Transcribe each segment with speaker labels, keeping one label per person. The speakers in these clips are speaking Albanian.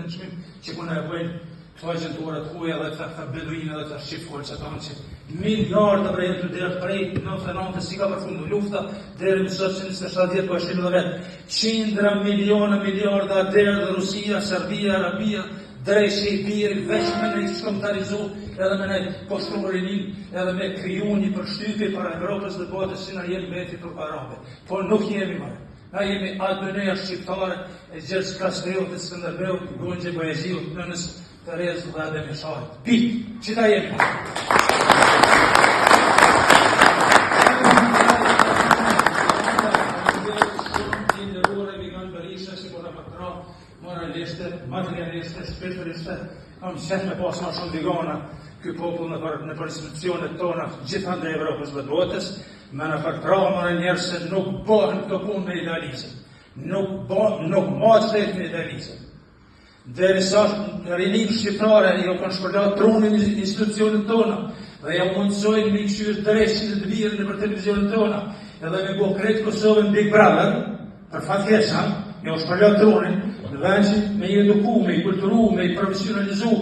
Speaker 1: nënçmim që po na e bëjnë këto agjentura të huaja dhe këta këta beduinë dhe këta shqipfolësa tanë që miliarda bre janë tu derdh prej 99 si ka përfundu lufta deri më sot që 27 vjet po e shihni edhe vetë. Qindra miliona miliarda derdh Rusia, Serbia, Arabia, dreqi i biri veç me na shkombëtarizu edhe me na poshtru rininë edhe me kriju një përshtypje para Evropës dhe botës si na jemi mbeti për arabe. Po nuk jemi more. Na jemi ADN-ja shqiptare e Gjergj Kastriotit, Skënderbeut, Gonxhe Bojaxhiut, Nënës Terezë dhe Adem Jasharit. Pikë, qita jemi. I nderuar Vigan Berisha që po na përkrah moralisht, materialisht, shpirtërisht, kam qef me pas ma shumë Vigana ky popull nëpër, nëpër institucionet tona gjithandej Evropës dhe botës, Me na përkrah more njerëz se nuk bëhen këto punë me idealizëm. Nuk bën, nuk mahet shteti me idealizëm. Derisa rininë shqiptare ju kanë shpërla trunin institucionet tona dhe ja mundësojnë me kqyrë dreqin e të birin nëpër televizionet tona edhe me bo krejt Kosovën Big Brother, Për fat keq, ha, me u shpërla trunin, në vend që me i eduku, me i kulturu, me i profesionalizu,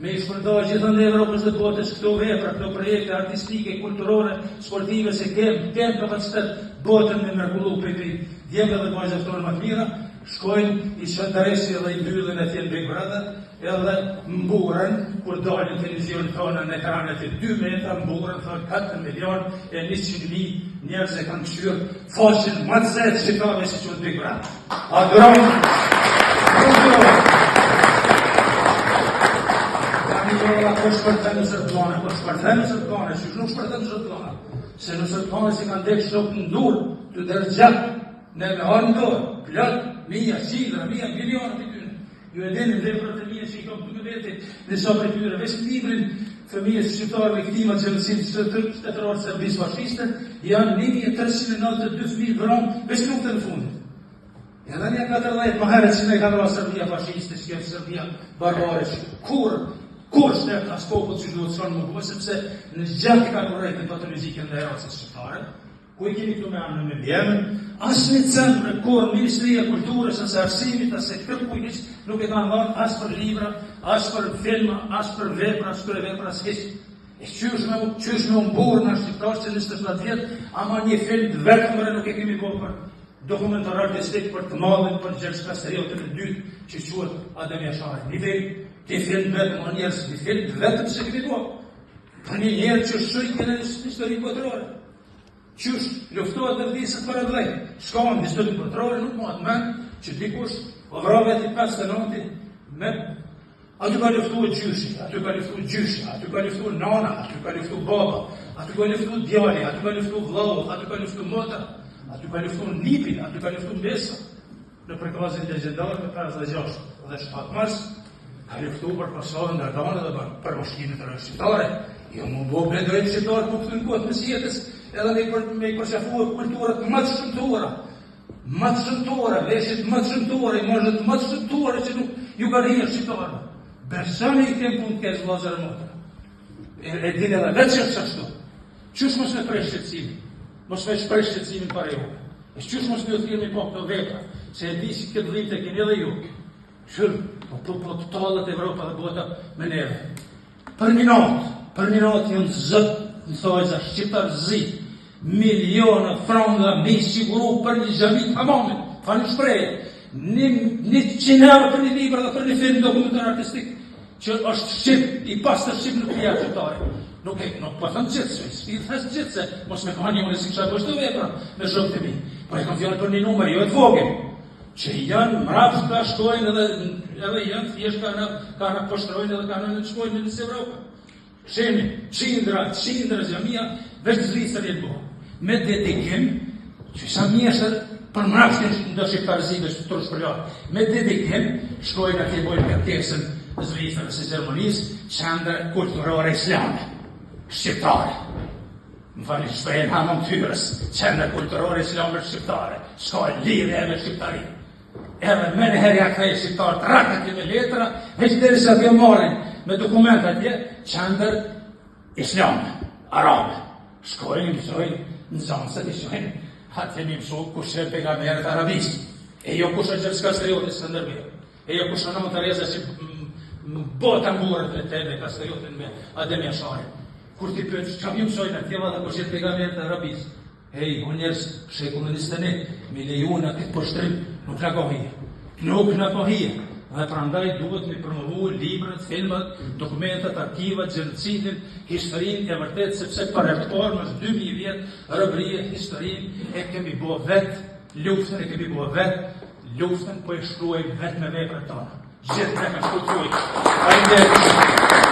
Speaker 1: me i shpërnda gjithandej Evropës dhe botës këto vepra, këto projekte artistike, kulturore, sportive, se kem, kem kapacitet botën me mrekullu prej prej djemve dhe vajzave tona më të mira, shkojnë, i çon dreqi dhe i mbyllin atje në Big Brother, edhe mburren, kur dalin televizionet tona në ekranet e 2 metra, mburren, thonë 4 milion e 100 mijë njerëz e kanë kqyrë faqen më të zezë shqiptare që quhet Big Brother. A duron? Nuk duron. Tani jo, po shpërthen Nusret Pllana, po shpërthen Nusret Pllana, që nuk shpërthen Nusret Pllana. Se Nusret Pllana s'i kanë dek shokët në durë, tu derdh gjak, ne me armë në dorë, plot, mija, qindra, mija, miliona të tyre. Ju e dini veprat e mia që i kam këtu me vete, disa prej tyre, veç librin fëmijët shqiptarë viktima të gjenocidit shtetëror të Serbisë fashiste, janë 1392 fëmijë vramë veç luftën e fundit. Edhe një 40 më herët që ne kanë vrarë Serbia fashiste, që kjo Serbia barbare, që kur kur shtet as popull që duhet të më bërë, sepse në gjak e kanë urrejtjen patologjike ndaj racës shqiptare, Ku i keni këtu me emën me mbiemër? Asnjë cent në kurrë Ministria e Kulturës ose Arsimit ose kërkujt hiç nuk e kanë dhënë as për libra, as për filma, as për vepra, as për vepra as hiç. E qysh me qysh me u mburr na shqiptarë që 27 vjet, ama një film të vetëm bre nuk e kemi bërë për dokumentar artistik për të madhin për Gjergj Kastriotin e dytë që quhet Adem Jashari. Një film, një film vetëm, o njerëz, një film të vetëm s'e kemi bërë. Për një njerëz që shujtë në histori botërore. Qysh luftohet dhe vdiset për atdhe. S'ka në historinë botërore nuk mahet mend që dikush o vra veti 59 me aty ka luftu gjyshi, aty ka luftu gjyshi, aty ka luftu nana, aty ka luftu baba, aty ka luftu djali, aty ka luftu vllau, aty ka luftu motra, aty ka luftu nipi, aty ka luftu mbesa. Në Prekazin legjendar me 56 dhe 7 mars, ka luftu për Kosovën Dardane dhe për, për bashkimin e shqiptare. Jo m'u bo beduin shqiptar ku këtu në kohë të mesjetës, edhe me i, për, me i përqafu kulturat më të shëmtuara, më të shëmtuara, veshjet më të shëmtuara, imazhet më të shëmtuara që nuk ju kanë hije shqiptarëve. Besoni i kem punë keq vëllazër e motra. E, e dini edhe vetë që është ashtu. Qysh mos me preh shqetësimin? Mos me shpreh shqetësimin para juve. E qysh mos me ju thirrë me pa këto vepra, se e di si këtë dhimbje e keni edhe ju. Qyr, po po po të tallet Evropa dhe bota me neve. Për një natë, për një natë janë zot në thojza shqiptar zi, miliona franga me i siguru për një xhami të hamamit, pa një shprehje, një, një qind euro për një libër dhe për një film dokumentar artistik, Që është shqip, i pastër shqip nuk i jep shqiptari. Nuk e, nuk po them gjithë, se i thes gjithë se mos me kanë unë si kisha bërë këto vepra me shokët e mi. Po e kam fjalën për një numër jo të vogël, që janë mbrapsht ka shkojnë edhe edhe janë thjesht kanë kanë poshtrojnë edhe kanë nënçmojnë në Evropë. Shemi, qindra, qindra xhamia, veç Zvicër jetë bo. Me dedikim, që sa mjeshtër, për mrapshtin do shqiptarizime që të shpërjar. Me dedikim, shkojnë atje bojnë kërkesën Zvicrës e Gjermanisë, qendër kulturore islame, shqiptare. Më falni shprehjen hamam tyrës, qendër kulturore islame shqiptare, s'ka lidhje me shqiptarinë. Edhe menjëherë ja kthejnë shqiptarët rak atje me letra, veç derisa t'ja marrin me dokument atje, qendër islame, arabe. Shkojnë, mësojnë, nxënësit i shkojnë, atje me mësu kush e pejgamberët e Arabisë. E jo kush e Gjergj Kastrioti Skënderbeu. E jo kush Nënë Tereza që në bota mburret me te, me Kastriotin, me Adem Jasharin. Kur ti pyet, çka më mësojnë atje dhe kush jetë pejgamberi të Arabisë? Hej, o njerëz, shekullin 21, me leju na këtë poshtrim, nuk na ka hije. Nuk na ka hije. Dhe prandaj duhet me promovu librat, filmat, dokumentat, arkivat, gjenocidin, historinë e vërtetë, sepse për herë të parë mas 2000 vjet robërie historinë e kemi bo vet, luftën e kemi bo vet, luftën po e shkruajmë vet me veprat tona. Gjithë ne ka shkruajt. Faleminderit.